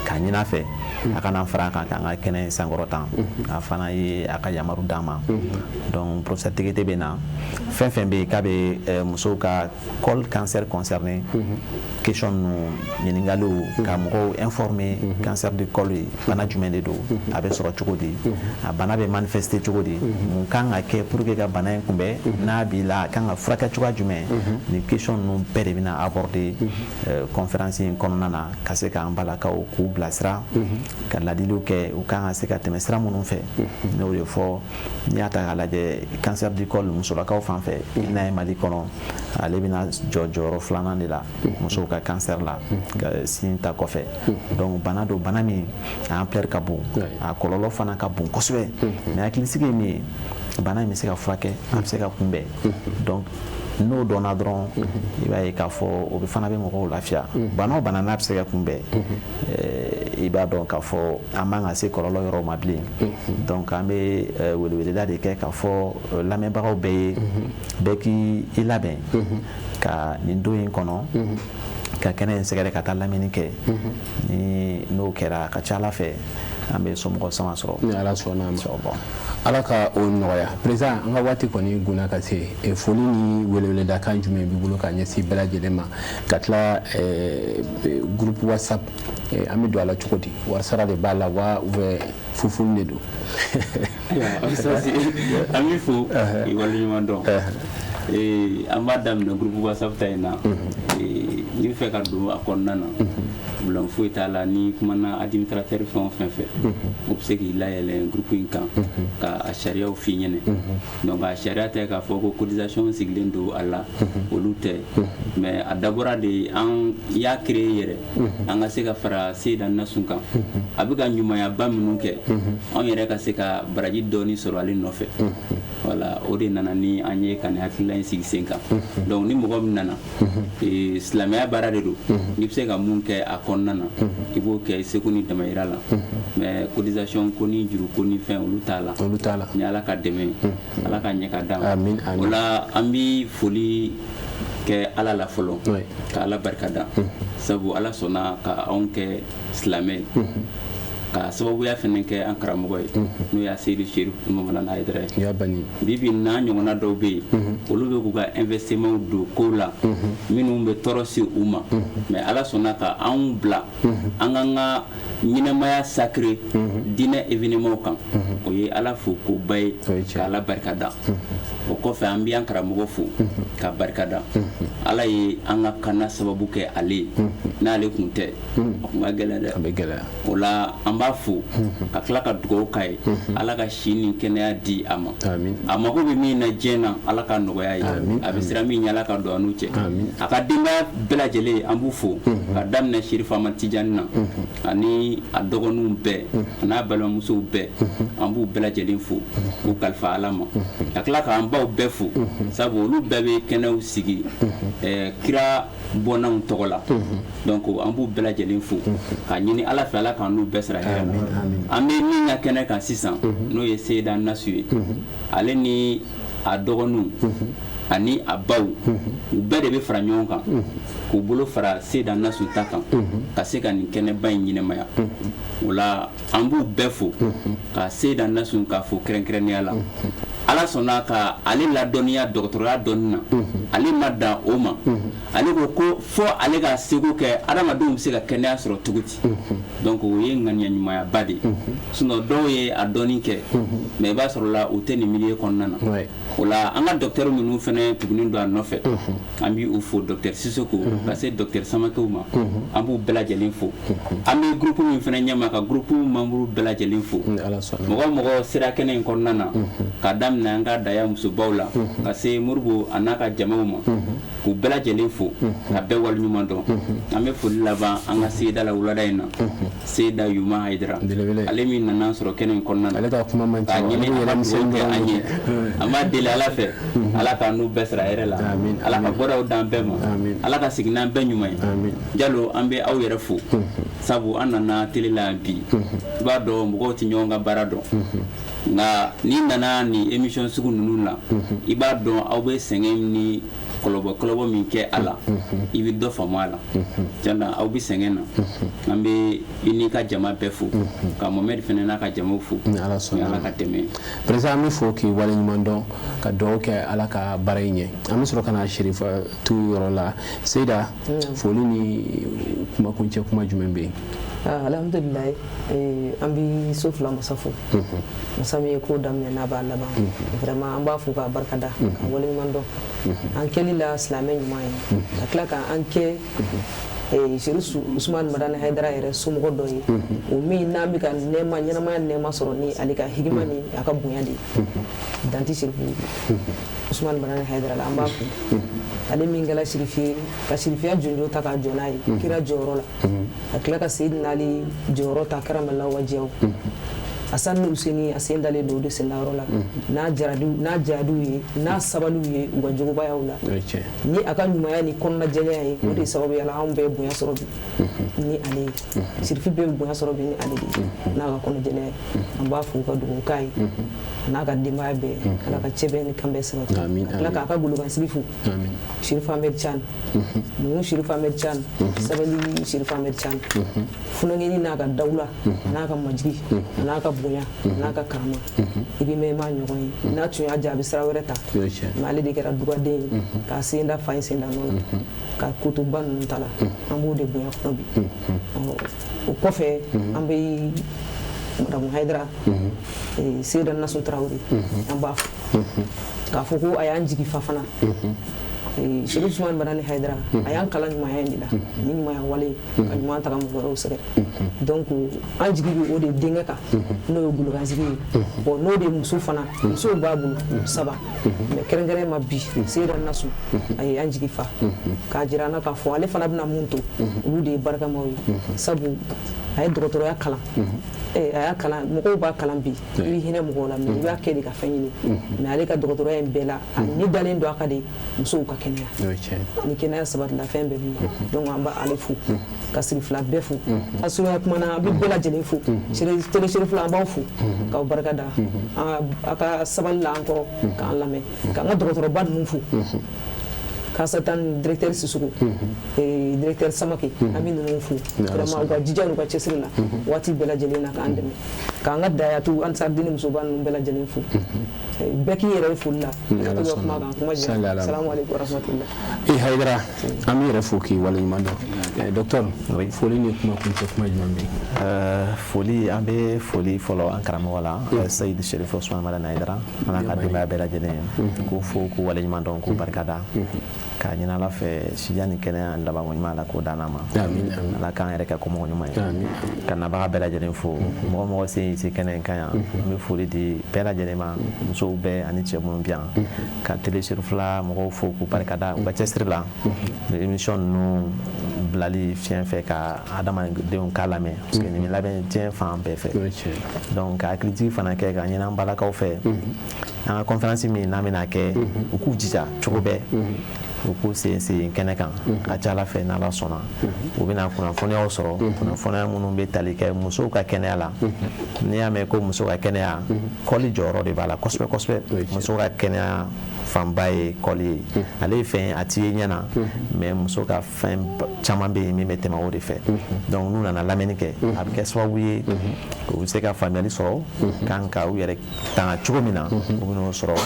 k'a ɲini a fɛ a kana fara a kan k'an ka kɛnɛ sankɔrɔta. A fana ye a ka yamaru d'an ma. Donc professeur Tegete bɛ na, fɛn fɛn bɛ yen k'a bɛ musow ka col cancer concerné, question ninnu, ɲininkaliw, ka mɔgɔw informer cancer du col ye bana jumɛn de don, a bɛ sɔrɔ cogo di, a bana bɛ manifester cogo di, mun kan ka kɛ pour que ka bana in kunbɛn, n'a b'i la a kan ka furakɛ cogoya jumɛn. Nin question ninnu bɛɛ de bɛna aborder conférence in kɔnɔna na, ka se k'an balakaw k'u bilasira, ka ladiliw kɛ u kan ka se ka tɛmɛ sira minnu fɛ. N'o de fɔ, n'i y'a ta k'a lajɛ, cancer du col musolakaw fan fɛ n'a ye Mali kɔnɔ, ale bɛna jɔ jɔyɔrɔ filanan de la musow ka cancer la sin ta kɔfɛ. Donc bana don, bana min a ampleur ka bon, a kɔlɔlɔ fana ka bon kosɛbɛ, mais hakilisigi ye min ye, bana in bɛ se ka furakɛ, a bɛ se ka kunbɛn. Donc n'o dɔnna dɔrɔn, i b'a ye k'a fɔ o bɛ fana bɛ mɔgɔw lafiya. Bana o bana n'a bɛ se ka kunbɛn, i b'a dɔn k'a fɔ an man ka se kɔlɔlɔ yɔrɔw ma bilen. Donc an bɛ weleweleda de kɛ k'a fɔ lamɛnbagaw bɛɛ ye, bɛɛ k'i labɛn ka nin don in kɔnɔ, ka kɛnɛ in sɛgɛrɛ, ka taa lamɛnni kɛ. Ni n'o kɛra, a ka ca Ala fɛ an bɛ somɔgɔ sama sɔrɔ. Ni Ala sɔnna a ma, Ala ka o nɔgɔya. Président, an ka waati kɔni gunna ka se. Foli ni weleweledakan jumɛn b'i bolo ka ɲɛsin bɛɛ lajɛlen ma, ka tila groupe WhatsApp, an bɛ don a la cogo di? Wari sara de b'a la wa, ou bien fufunu de don? Ayiwa, an b'i fo k'i waleɲuman dɔn. An b'a daminɛ groupe WhatsApp ta in na. N'i bɛ fɛ ka don a kɔnɔna na, problème foyi t'a la. Ni kumana administrateur fɛn o fɛn fɛ, o bɛ se k'i layɛlɛn groupe in kan ka a sariyaw f'i ɲɛnɛ. Donc a sariya tɛ k'a fɔ ko cotisation sigilen don a la, olu tɛ, mais a dabɔra de an y'a créer yɛrɛ an ka se ka fara Seyida Nasun kan, a bɛ ka ɲumanyaba minnu kɛ, anw yɛrɛ ka se ka baraji dɔɔni sɔrɔ ale nɔfɛ. Voilà, o de nana ni an ye ka nin hakilila in sigi sen kan. Donc ni mɔgɔ min nana, silamɛya baara de don, n'i bɛ se ka mun kɛ a kɔnɔna na, i b'o kɛ i seko ni damayira la, mais cotisation ko ni juru ko ni fɛn, olu t'a la. Olu t'a la. Ni Ala ka dɛmɛ, Ala ka ɲɛ ka d'an ma. Amin, amin. O la an bi foli kɛ Ala la fɔlɔ, ka Ala barika da, sabu Ala sɔnna ka anw kɛ silamɛ ye, ka sababuya fɛnɛ kɛ an karamɔgɔ ye, n'o y'a Seyidu Serif Mamalana Hayidara ye. Ya bani. Bi bi in n'a ɲɔgɔnna dɔw bɛ yen. Olu bɛ k'u ka investissement don kow la minnu bɛ tɔɔrɔ se u ma, mais Ala sɔnna ka anw bila an k'an ka ɲɛnamaya sacré diinɛ événement kan. O ye Ala fo koba ye, ka Ala barika da. O kɔfɛ, an bɛ an karamɔgɔ fo ka barika da. Ala ye an ka kana sababu kɛ ale ye. N'ale kun tɛ, a kun ka gɛlɛn dɛ. A bɛ gɛlɛya. O la, an b'a fo ka tila ka dugawu k'a ye, Ala ka si ni kɛnɛya di a ma. A mago bɛ min na diɲɛ na, Ala ka nɔgɔya ye. A bɛ siran min ɲɛ, Ala ka don a n'u cɛ. A ka denbaya bɛɛ lajɛlen, an b'u fo, ka daminɛ Sherif Amadu Tijani na ani a dɔgɔninw bɛɛ, a n'a balimamusow bɛɛ. An b'u bɛɛ lajɛlen fo k'u kalifa Ala ma, ka tila k'an baw bɛɛ fo, sabu olu bɛɛ bɛ kɛnɛw sigi kira bɔnnaw tɔgɔ la. Donc an b'u bɛɛ lajɛlen fo k'a ɲini Ala fɛ, Ala k'an n'u bɛɛ sara hɛrɛ la. An bɛ min ka kɛnɛ kan sisan, n'o ye Seyida Nasu ye, ale ni a dɔgɔninw ani a baw, u bɛɛ de bɛ fara ɲɔgɔn kan k'u bolo fara Seyida Nasu ta kan ka se ka nin kɛnɛba in ɲɛnamaya. O la, an b'u bɛɛ fo ka Seyida Nasu k'a fo kɛrɛnkɛrɛnnenya la. Ala sɔnna ka ale ladɔnniya dɔgɔtɔrɔya dɔnni na. Ale ma dan o ma, ale ko ko fɔ ale ka seko kɛ adamadenw bɛ se ka kɛnɛya sɔrɔ cogo di. Donc o ye ŋaniya ɲumanyaba de ye, sinon dɔw ye a dɔnni kɛ, mais i b'a sɔrɔ la u tɛ nin milieu kɔnɔna na. O la, an ka docteur minnu fana tugunnen don a nɔfɛ, an b'u fo, docteur Sisoko ka se docteur Samakew ma, an b'u bɛɛ lajɛlen fo. An bɛ groupe min fana ɲɛma, ka groupe membre bɛɛ lajɛlen fo. Mɔgɔ o mɔgɔ sera kɛnɛ in kɔnɔna na, ka daminɛ an ka daya musobaw la ka se Moribo a n'a ka jamaw ma, k'u bɛɛ lajɛlen fo ka bɛɛ waleɲuman dɔn. An bɛ foli laban an ka seyida la wulada in na, Seyida Yuma Hayidara, ale min nana sɔrɔ kɛnɛ in kɔnɔna na. Ale ka kuma man ca, k'a ɲini a ka dugawu kɛ an ye. An b'a deli Ala fɛ, Ala k'an n'u bɛɛ sara hɛrɛ la, Ala ka bɔdaw d'an bɛɛ ma, Ala ka segin n'an bɛɛ ɲuman ye. Jalo, an bɛ aw yɛrɛ fo, sabu an nana télé la yan bi. I b'a dɔn, mɔgɔw tɛ ɲɔgɔn ka baara dɔn, nka n'i nana nin émission sugu ninnu la, i b'a dɔn aw bɛ sɛgɛn ni kɔlɔbɔ kɔlɔbɔ min kɛ a la, i bɛ dɔ faamu a la. Tiɲɛ, aw bɛ sɛgɛn na. An bɛ i n'i ka jama bɛɛ fo, ka Mohamed fana n'a ka jamaw fo. Ni Ala sɔnna. Ala ka dɛmɛ. Président, an bɛ fo k'i waleɲuman dɔn, ka dugawu kɛ Ala ka baara in ɲɛ. An bɛ sɔrɔ ka na Serifatu yɔrɔ la. Seyida, foli ni kumakuncɛ kuma jumɛn bɛ yen? Alhamdulilayi, an bɛ so fila masa fo, masa min ye ko daminɛ n'a b'a laban. Vraiment, an b'a fo k'a barika da, ka waleɲuman dɔn an kɛli la silamɛ ɲuman ye, ka tila ka an kɛ Serifu Usumani Madani Hayidara yɛrɛ somɔgɔ dɔ ye, o min n'an bɛ ka nɛɛma, ɲɛnamaya nɛɛma sɔrɔ ni ale ka hikima ni a ka bonya de ye. Danti Serifu Usumani Madani Hayidara la, an b'a fo, ale min kɛra sirifi ye, ka sirifiya jɔnjɔn ta k'a jɔ n'a ye kira jɔyɔrɔ la, ka tila ka Seyidina Ali jɔyɔrɔ ta karamala wajiyaw. Asan ni Useni, a sen dalen don o de sendayɔrɔ la, n'a n'a jadiw ye, n'a sabaliw ye u ka jogobayaw la, ni a ka ɲumanya ni kɔnɔnajɛlenya ye. O de sababuya la anw bɛɛ bonya sɔrɔ bi ni ale ye. Sirifi bɛɛ bɛ bonya sɔrɔ bi ni ale de ye, n'a ka kɔnɔjɛlenya ye. An b'a fo ka dugawu k'a ye n'a ka denbaya bɛɛ, Ala ka cɛbɛn ni kanbɛn sabati. Ka tila k'a ka golokansigi fo, Sirifu Ahmed Can ninnu, Sirifu Ahmed Can sabali, Sirifu Ahmed Can funankɛni n'a ka dawula, n'a ka majigi, n'a ka bonya, n'a ka karama, i bɛ mɛn i m'a ɲɔgɔn ye. N'a tun y'a diya, a bɛ sira wɛrɛ ta, mais ale de kɛra dugaden ye k'a sen da fa in sen da nɔ na, ka kotoba ninnu ta la. An b'o de bonya kɔnɔ bi. O kɔfɛ, an bɛ madame Hayidara, Seyida Nasu Tarawele, an b'a fo k'a fɔ ko a y'an jigi fa fana. Serifu Usumani Madani Hayidara, a y'an kalan ɲumanya in de la, ni ɲumanya wale ka ɲuman ta ka mɔgɔ wɛrɛw sɛgɛrɛ. Donc an jigi bɛ o de denkɛ kan, n'o ye golokansigi ye. Bon, n'o de ye muso fana, musow b'a bolo saba, mais kɛrɛnkɛrɛn ma bi, Seyida Nasu, a ye an jigi fa k'a jira an na k'a fɔ ale fana bɛna mun to, olu de ye barikamaw ye, sabu a ye dɔgɔtɔrɔya kalan. A y'a kalan, mɔgɔw b'a kalan bi, i bɛ hinɛ mɔgɔw la, mais i b'a kɛ de ka fɛn ɲini. Mais ale ka dɔgɔtɔrɔya in bɛɛ la, a ni dalen don a ka de musow ka kɛnɛya. Ni kɛnɛya sabatila, fɛn bɛɛ bɛ ɲɛ. Donc an b'ale fo, ka siri fila bɛɛ fo. A surunya kuma na, an bɛ bɛɛ lajɛlen fo. Télé siri fila, an b'aw fo k'aw barika da a ka sabali la an kɔrɔ k'an lamɛn, k'an ka dɔgɔtɔrɔba ninnu fo, Kasatan directeur Sissoko, directeur Samake, an bɛ ninnu fo vraiment u ka jija n'u ka cɛsiri la waati bɛɛ lajɛlen na k'an dɛmɛ. K'an ka dayatu Ansardini musoba ninnu bɛɛ lajɛlen fo. Bɛɛ k'i yɛrɛ ye foli la. Kuma kan kuma jɛ. Salamu aleykum wa rahmatulah. Hayidara, an b'i yɛrɛ fo k'i waleɲuman dɔn. Docteur, foli ni kuma kuncɛ kuma jumɛn bɛ yen? Foli, an bɛ foli fɔlɔ an karamɔgɔ la, Seyidi Sherif Ousmane Madani Hayidara, an n'a ka denbaya bɛɛ lajɛlen, k'u fo k'u waleɲuman dɔn, k'u barikada, k'a ɲini Ala fɛ sijan ni kɛnɛya labanko ɲuman Ala k'o d'an ma. Ala k'an yɛrɛ kɛ komɔgɔ ɲuman ye. Ka nabaga bɛɛ lajɛlen fo, mɔgɔ mɔgɔ sen y'i se kɛnɛ in kan yan, an bɛ foli di bɛɛ lajɛlen ma, musow bɛɛ ani cɛ minnu bɛ yan, ka télé Cherifla mɔgɔw fo k'u barikada u ka cɛsiri la, émission ninnu bilali fiɲɛ fɛ ka adamadenw k'a lamɛn, parce que nin bɛ labɛn diɲɛ fan bɛɛ fɛ. Donc ka hakilijigin fana kɛ ka ɲini an balakaw fɛ, an ka conférence min n'an bɛna kɛ, u k'u jija cogo bɛɛ u k'u sen sen kɛnɛ kan. Ka ca Ala fɛ, n'Ala sɔnna, u bɛna kunnafoniyaw sɔrɔ, kunnafoniya minnu bɛ tali kɛ musow ka kɛnɛya la. N'i y'a mɛn ko muso ka kɛnɛya, kɔli jɔyɔrɔ de b'a la kosɛbɛ kosɛbɛ. Muso ka kɛnɛya fanba ye kɔli ye, ale ye fɛn a t'i ye ɲɛ na, mais muso ka fɛn caman bɛ yen min bɛ tɛmɛ o de fɛ. Donc n'u nana lamɛnni kɛ, a bɛ kɛ sababu ye u bɛ se ka faamuyali sɔrɔ kan ka u yɛrɛ tanga cogo min na, u bɛn'o sɔrɔ.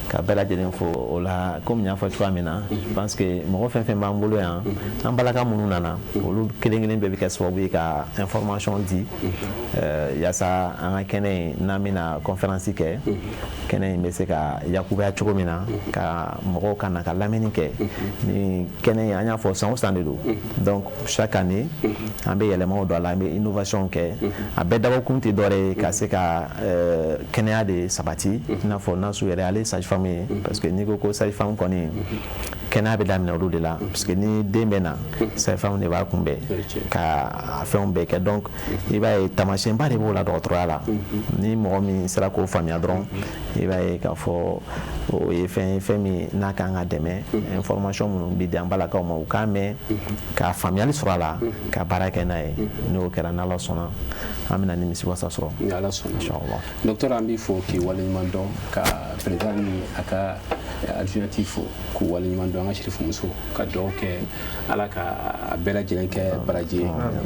Ka bɛɛ lajɛlen fo o la, komi n y'a fɔ cogoya min na, je pense que mɔgɔ fɛn fɛn b'an bolo yan, an balaka minnu nana, olu kelen kelen bɛɛ bɛ kɛ sababu ye ka information di, yaasa an ka kɛnɛ in, n'an bɛna conférence kɛ, kɛnɛ in bɛ se ka yakubaya cogo min na, ka mɔgɔw ka na ka lamɛnni kɛ. Ni kɛnɛ in, an y'a fɔ san o san de don, donc chaque année an bɛ yɛlɛmaw don a la, an bɛ innovation kɛ. A bɛɛ dabɔkun tɛ dɔwɛrɛ ye ka se ka kɛnɛya de sabati, i n'a fɔ Nasu yɛrɛ, ale ye sage-femme ye, parce que n'i ko ko sage-femme kɔni, kɛnɛya bɛ daminɛ olu de la, parce que ni den bɛ na, sage-femme de b'a kunbɛn ka fɛnw bɛɛ kɛ. Donc i b'a ye taamasiyɛnba de b'o la dɔgɔtɔrɔya la. Ni mɔgɔ min sera k'o faamuya dɔrɔn, i b'a ye k'a fɔ o ye fɛn ye, fɛn min n'a kan ka dɛmɛ. Information minnu bɛ di an balakaw ma, u k'a mɛn ka faamuyali sɔrɔ a la, ka baara kɛ n'a ye. N'o kɛra, n'Ala sɔnna, an bɛna nimisi wasa sɔrɔ. Ni Ala sɔnna. Inchallah. Docteur, an b'i fo k'i waleɲuman dɔn, ka président ni a ka adjoint fo k'u waleɲuman dɔn, an ka sirifumuso ka dugawu kɛ Ala ka a bɛɛ lajɛlen kɛ baraji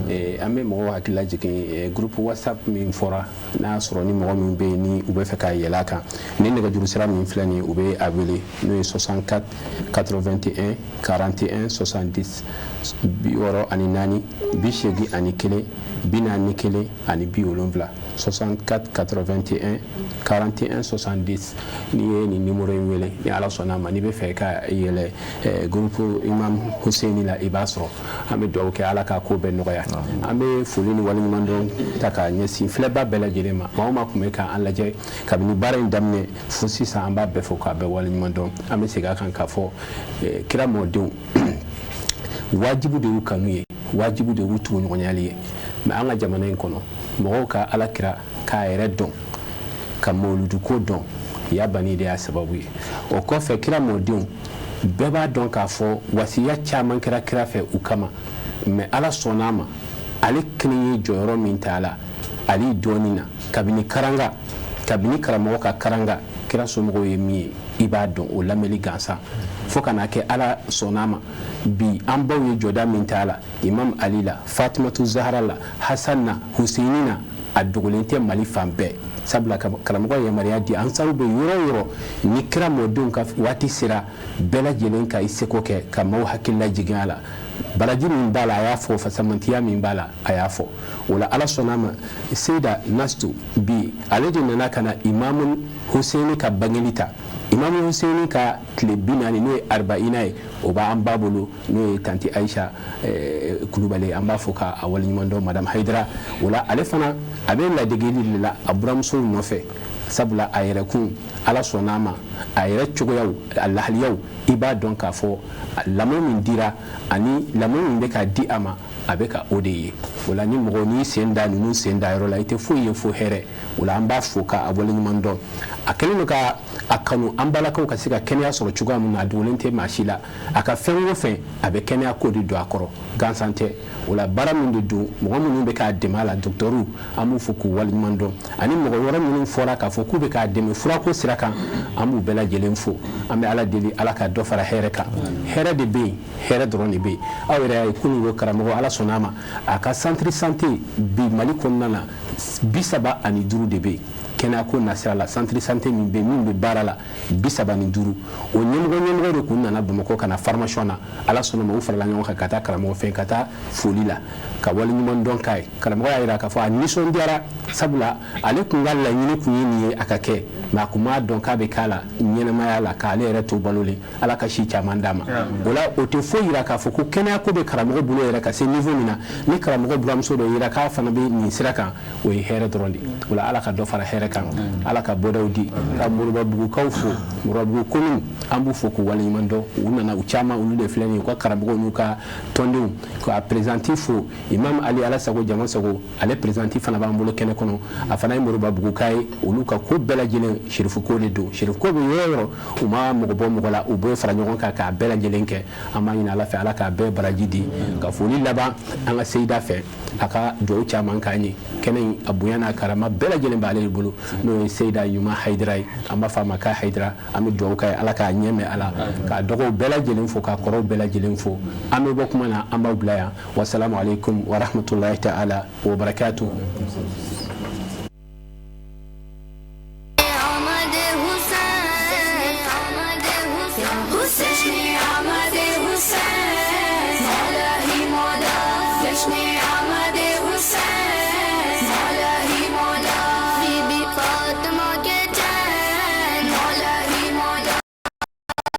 ye. An bɛ mɔgɔw hakili lajigin groupe WhatsApp min fɔra, n'a y'a sɔrɔ ni mɔgɔ min bɛ yen ni u bɛ fɛ ka yɛlɛ a kan, ni nɛgɛjuru sira min filɛ nin ye, u bɛ a wele, n'o ye 64 81 41 70, 64 81 41 70, 64 81 41 70. N'i ye nin numéro in wele, ni Ala sɔnna a ma, n'i bɛ fɛ ka yɛlɛ groupe Imam Husseini la, i b'a sɔrɔ. An bɛ dugawu kɛ Ala ka ko bɛɛ nɔgɔya. An bɛ foli ni waleɲuman dɔn ta ka ɲɛsin filɛba bɛɛ lajɛlen ma, maa o maa tun bɛ k'an lajɛ kabini baara in daminɛ fo sisan, an b'a bɛɛ fo k'a bɛɛ waleɲuman dɔn. An bɛ segin a kan k'a fɔ kira mɔdenw wajibu de y'u kanu ye, wajibu de y'u tuguɲɔgɔnyali ye. Mais an ka jamana in kɔnɔ, mɔgɔw ka Ala kira k'a yɛrɛ dɔn, ka mawuluduko dɔn, yabani de y'a sababu ye. O kɔfɛ, kira mɔdenw bɛɛ b'a dɔn k'a fɔ wasiya caman kɛra kira fɛ u kama, mais Ala sɔnna a ma, ale kelen ye jɔyɔrɔ min ta a la, ale dɔɔnin na, kabini karanga, kabini karamɔgɔ ka karanga, kira somɔgɔw ye min ye, i b'a dɔn o lamɛnni gansan, fo ka n'a kɛ Ala sɔnna a ma, bi an baw ye jɔda min ta a la, Imam Ali la, Fatimatu Zahara la, Hasan na, Huseini na, a dogolen tɛ Mali fan bɛɛ. Sabula karamɔgɔ yamaruya di ansaru bɛ yɔrɔ o yɔrɔ, ni kira mɔdenw ka waati sera, bɛɛ lajɛlen ka i seko kɛ ka maaw hakili lajigin a la. Baraji min b'a la, a y'a fɔ, fasamantiya min b'a la, a y'a fɔ. O la, Ala sɔnna a ma, Seyida Nastu bi, ale de nana ka na Imamu Huseini ka bangeli ta. Imamu Huseini ka tile 40, n'o ye arbaina ye, o b'an ba bolo, n'o ye tanti Aisha Kulubali, an b'a fɔ k'a waleɲuman dɔn, madame Hayidara. O la, ale fana a bɛ ladegeli de la a buramusow nɔfɛ, sabula a yɛrɛkun, Ala sɔnna a ma, a yɛrɛ cogoyaw, a lahaliyaw, i b'a dɔn k'a fɔ lamɔ min dira ani lamɔ min bɛ ka di a ma, a bɛ ka o de ye. O la, ni mɔgɔ n'i sen da ninnu sen da yɔrɔ la, i tɛ foyi ye fo hɛrɛ. O la, an b'a fo k'a waleɲuman dɔn. A kɛlen don ka a kanu an balakaw ka se ka kɛnɛya sɔrɔ cogoya min na, a dogolen tɛ maa si la. A ka fɛn o fɛn, a bɛ kɛnɛya ko de don a kɔrɔ, gansan tɛ. O la, baara min de don, mɔgɔ minnu bɛ k'a dɛmɛ a la, docteurw, an b'u fo k'u waleɲuman dɔn, ani mɔgɔ wɛrɛ minnu fɔra k'a fɔ fɔ k'u bɛ k'a dɛmɛ furako sira kan, an b'u bɛɛ lajɛlen fo. An bɛ Ala deli, Ala ka dɔ fara hɛrɛ kan. Hɛrɛ de bɛ yen, hɛrɛ dɔrɔn de bɛ yen. Aw yɛrɛ y'a ye kunun ko karamɔgɔ, Ala sɔnna a ma, a ka centre santé bi Mali kɔnɔna na, 35 de bɛ yen kɛnɛyako nasira la. Centre santé min bɛ, min bɛ baara la, 35, o ɲɛmɔgɔ de kun nana Bamakɔ ka na formation na. Ala sɔnna ma, u farala ɲɔgɔn kan ka taa karamɔgɔ fɛ, ka taa foli la, ka waleɲuman dɔn k'a ye. Karamɔgɔ y'a jira k'a fɔ a nisɔndiyara, sabula ale kun ka laɲini kun ye nin ye a ka kɛ, mais a kun m'a dɔn k'a bɛ k'a la ɲɛnamaya la, k'ale yɛrɛ to balolen. Ala ka si caman d'a ma. O la, o tɛ foyi jira k'a fɔ ko kɛnɛya ko bɛ karamɔgɔ bolo yɛrɛ ka se niveau min na. Ni karamɔgɔ buramuso dɔ yira k'a fana bɛ nin sira kan, o ye hɛrɛ dɔrɔn de. O la, Ala ka dɔ fara hɛrɛ kan, Ala ka bɔdaw di. Ka Moribabugukaw fo, Moribabugu commune, an b'u fo k'u waleɲuman dɔn. U nana, u caman, olu de filɛ nin ye, u ka karamɔgɔw n'u ka tɔndenw. Ka présidente fo, Imam Ali, Ala sago jama sago, ale présidente fana b'an bolo kɛnɛ kɔnɔ, a fana ye Moribabuguka ye. Olu ka ko bɛɛ lajɛlen Serifu ko de don. Serifu ko bɛ yɔrɔ o yɔrɔ, u ma mɔgɔ bɔ mɔgɔ la, u bɛɛ fara ɲɔgɔn kan k'a bɛɛ lajɛlen kɛ. An b'a ɲini Ala fɛ, Ala k'a bɛɛ baraji di. Ka foli laban an ka seyida fɛ, a ka dugawu caman k'an ye. Kɛnɛ in a bonya n'a karama bɛɛ lajɛlen b'ale de bolo, n'o ye Seyida Ɲuman Hayidara ye, an b'a fɔ a ma k'a Hayidara. An bɛ dugawu k'a ye, Ala k'a ɲɛ mɛn a la, k'a dɔgɔw bɛɛ lajɛlen fo, k'a kɔrɔw bɛɛ lajɛlen fo. An bɛ bɔ kuma na, an b'aw bila yan. Wasalamu aleykum wa rahmatulahi ta'ala wa barakatuhu.